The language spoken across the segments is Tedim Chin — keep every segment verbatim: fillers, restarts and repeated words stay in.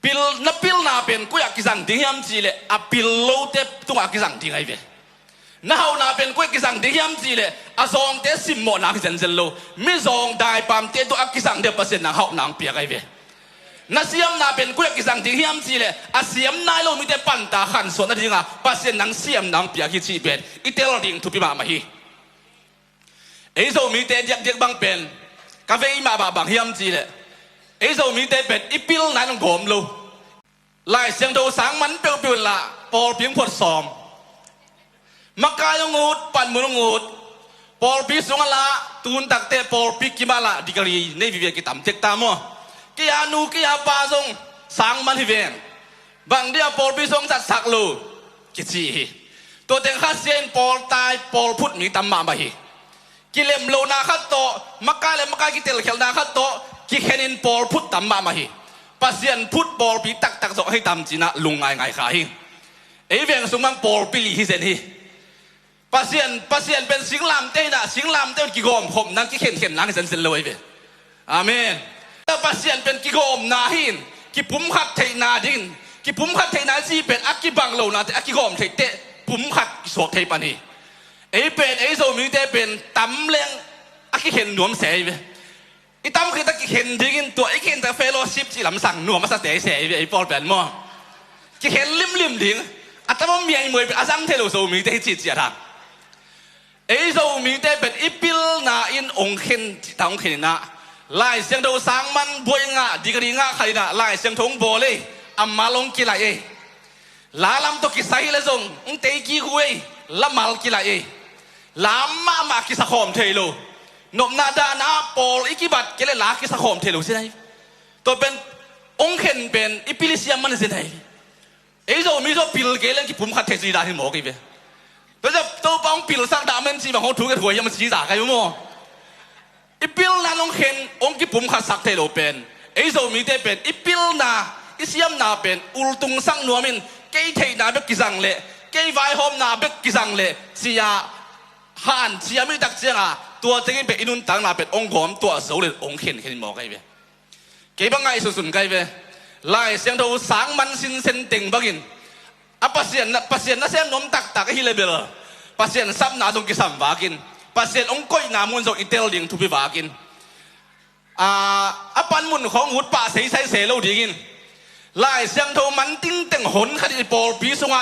Pil, na pilna pen koi ah kizang ding hiam cihleh a pil lote tungah kizang ding ahi ve. Na hauhna pen koi ah kizang ding hiam cihleh a zawngte simmawhna hi zenzen lo, mizawng daipamte tungah kizang ding a Pasian nang hauhna hong piak ahi ve. Na siamna pen koi ah kizang ding hiam cihleh a siam nai lo mite panta khansuah nadinga Pasian nang siamna hong piak hi cih pen i tel ding thupi mahmah hi. Ei Zomite diakdiak bang pen ka vei mahmah bang hiam cihleh ei Zomite pen i pilna in hong gawm lo. Lai Siangtho sang man peuhpeuh in lah pawlpi hong phuat sawm. Makai hong ut, panmun hong ut. Pawlpi sung a lah tun takte pawlpi kim a lah degree nei vive kitam tek ta maw? Kei a nu kei a pa zong sang man hi ven. Bang dia pawlpi sung zatsak lo kici hi. Tua teng khasia in pawl tai pawl phut mi tam mahmah hi. Kilem lohna khat tawh, makai le makai kitelkhialhna khat tawh kikhenin pawl phut tam mahmah hi. Pasian phut pawlpi taktak zawh hi tam cinah lungngai ngai kha hi. Ei veng sung bang pawlpi li hi zen hi. Pasian, Pasian pen singlamteh inah singlamteh un kigawmkhop nang kikhenkhen nang hi zenzen lo ahi ve. Amen. Pasian pen kigawmna hi in kipumkhat theihna dingin, kipumkhat theihna cih pen a kibang lonate a kigawm theih teh pumkhat kisuak thei pan hi. Ei pen ei Zomite pen tam leng a kikhen nuam se ahi ve. I tam khit a kikhen dingin tua i kikhen ta fellowship cih lamsang nuam a sa tei se ahi ve ei pawl pen maw? Kikhen limlim ding. A tam a miaimuai pen a zang thei lo Zomite hi cihciat hang. Ei Zomite pen i pilna in ong khen cihta ong khen inah Lai Siangtho sang man buai ngah degree ngah khat inah Lai Siangtho ong bawl ei. Ammal ong kilaih ei. La lam tawh kisai hi le zong ong tei kik uh ei. La mal kilaih ei. La mahmah kisakhawm thei lo. Nopna dahna pawl i kibat kei le la kisakhawm thei lo sin ahi. Tua pen ong khen pen i pil i siam man sin ahi. Ei Zomi zaw pil kei leng kipumkhat thei ci dan hi mawk hi ve. Tua zia Topa hong pilsak dah men ci bang hong thu kei thuai hiam ci za kai maw? I pilna nong khen hong kipumkhatsak thei lo pen ei Zomite pen i pilna i siamna pen ultungsak nuamin kei theihna bek kizang leh kei vaihawmna bek kizang leh ci-a han ciam i tak cianga tua tengin pen i nuntakna pen hong gawm tuah zo le hong khenkhen hi mawk ahi ve. Kei bang ngaihsunsun kai ve. Lai Siangtho sang man sinsen teng bangin a Pasian na, Pasian nasem nuam taktak ahi le bel Pasian sapna zong kisam vakin Pasian hong koihna mun zong i tel ding thupi vakin a, a panmun khawng ut pah seisai se lo dingin Lai Siangtho man tingteng hon khat i pawlpi sungah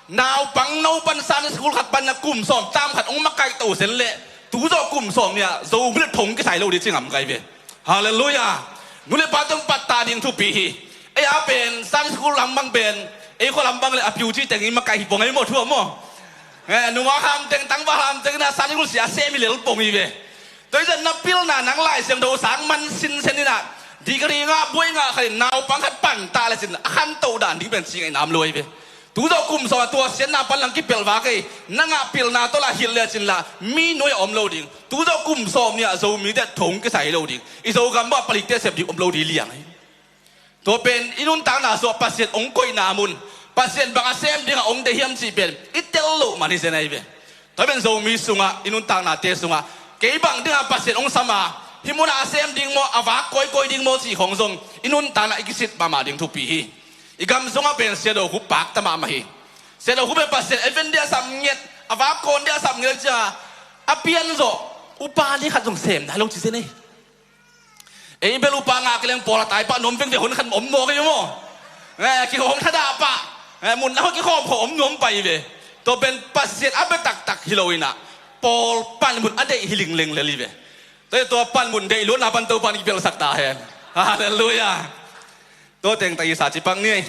naupang naupan Sunday school khat panna kum sawm tam khat hong makaih to sen leh tu zawh kum sawm nia Zomi le thong kisai lo ding ci ngam kai ve. Halleluiah. Nu le pa teng pattah ding thupi hi. Ei a pen Sunday school lam bang pen ei khua lam bang le a piu ci teng i makaih hi pong ei maw thu a maw? Nungak ham teng tangval ham teng na Sunday school sia sem hi lel pong hi ve. Tua hi zan na pilna nang Lai Siangtho sang man sinsen inah degree ngah buai ngah khat in naupang khat pantah le cin a khantoh dan ding pen ci ngaih nam lo hi ve. Tu zawh kum sawm a tua siatna pan lang kipelh vak ei. Na ngah pilna tawh lah hilh le cin lah mi nuai a om lo ding. Tu zawh kum sawm nia Zomite thong kisai lo ding. I Zogam bawh a palikte sep ding om lo ding liang hi. Tua pen i nuntakna sungah Pasian hong koihna mun Pasian bang a sem dingah hong deih hiam cih pen i tel loh man hi zen ahi ve. Tua pen Zomi sungah i nuntaknate sungah kei bang dingah Pasian hong sama hih munah a sem ding maw a vak kawikawi ding maw cih khawng zong i nuntakna i kisit mahmah ding thupi hi. I gam sungah pen Sia Do Khup pakta mahmah hi. Sia Do Khup pen Pasian a ven dia sap ngiat a vak kawn dia sap ngiat cia a pian zawh upa ni khat zong sem nai lo ci zen ahi. Ei bel upa ngah kileng pawl a tai pah nuam vengveng hun khat om mawk ei maw? Kihong thadah pah mun a kikhawm khawh om nuam pai ve. Tua pen Pasian a bia taktak hi lo inah pawl panmun a deih hi lingleng lel hi ve. Tua tua panmun deih luatna pan Topa in kipelsak ta hen. Halleluiah. Tua teng ta i sa ci pak ni.